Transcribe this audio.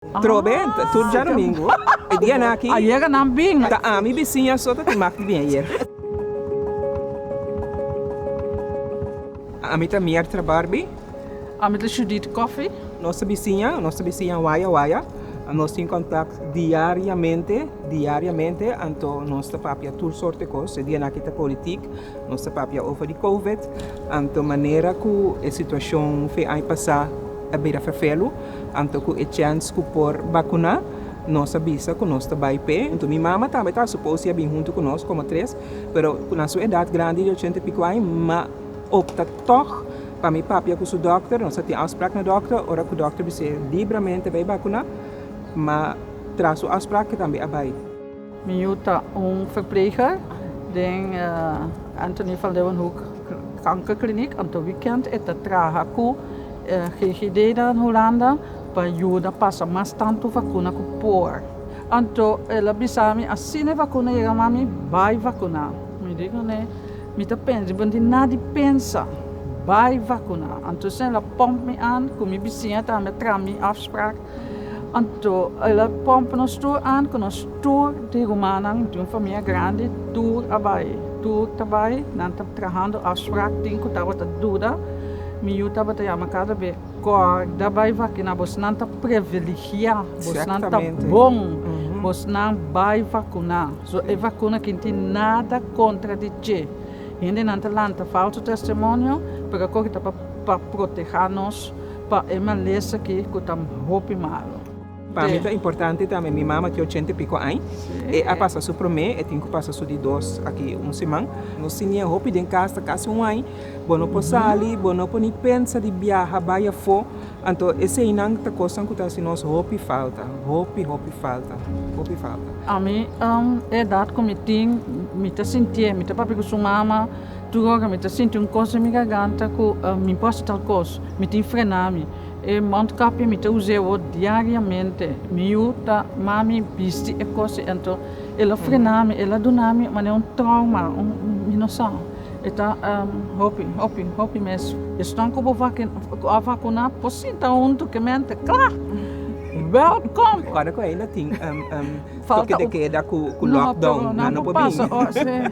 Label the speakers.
Speaker 1: Trobe, tur djadomingu, e dianan aki.
Speaker 2: Ayera nan bin.
Speaker 1: Ta ami bisiña so ta tin mag di bin ayer. Ami ta Miertra Barbie.
Speaker 2: Ami ta Judith Coffie.
Speaker 1: Nos ta bisiña, nos ta bisiña waya waya. Nos tin kontakt diariamente, diariamente, anto nos ta papia tur sorte kos. E dianan aki ta politik, nos ta papia over di covid, anto manera ku e situashon fe aña pasá a bira ferfelu. Anto ku e chèns ku por bakuná, nos a bisa ku nos ta bai p'e. Anto mi mama tambe ta supos si a bin huntu ku nos komo tres, pero ku na su edat grandi di ochenta i piko aña, m'a opta tòg pa mi papia ku su dòkter. Nos a tin afsprak na dòkter, ora ku dòkter bis'é libramente bai bakuná, m'a traha su afsprak, e tambe a bai.
Speaker 2: Mi yu ta un verpleger den Anthony van Leeuwenhoek Kankerkliniek, anto weekend e ta traha ku GGD na Hulanda pa yuda pasa mas tantu vakuna ku por. Anto el a bisa mi asina e vakuna yega mami bai vakuna. Mi di kuné mi ta pensa, bo no tin nada di pensa, bai vakuna. Anto esei el a pòmp mi an ku mi bisiña tambe a traha mi afsprak. Anto el a pompa nos tur an ku nos tur di rumannan di un famia grandi tur a bai tur ta bai nan ta trahando afsprak tin ku tabata duda mi yu tabata yama kada be kòrda bai vakiná bosnan ta previligiá bosnan ta bon bosnan bai vakuná so e vakuna ki no tin nada kontra di dje hendenan ta lanta falso testimonio pero a kohe ta pa protehá nos. Pa e malesa aki ku ta hopi malu.
Speaker 1: Pa mi ta importante tambe, mi mama tin ochenta i piko añ, e a pasa su prome, e tin ku pasa su di dos aki un siman. Nos siña hopi den kas ta kasi un añ, bo no por sali, bo no por ni pensa di biaha bai afó, anto eseinan ta kosnan ku ta hasi nos hopi falta, hopi hopi falta, hopi falta.
Speaker 2: Ami e edat ku mi tin, mi ta sintié, mi ta papia ku su mama. Tur ora mi ta sinti un kos den mi garganta ku mi por hasi tal kos, mi tin frena mi. E mondkapje mi ta us'é awor diariamente. Mi yu ta mami bisti e kos ei, anto el a frena mi, el a duna mi manera un trauma, un mi no sa. E ta hopi, hopi, hopi mes. Esnan ku bo ku a vakuna por sinta huntu ke mente kla! Welkom!
Speaker 1: Ora ku ainda tin toke de keda ku lockdown, nan no por bini.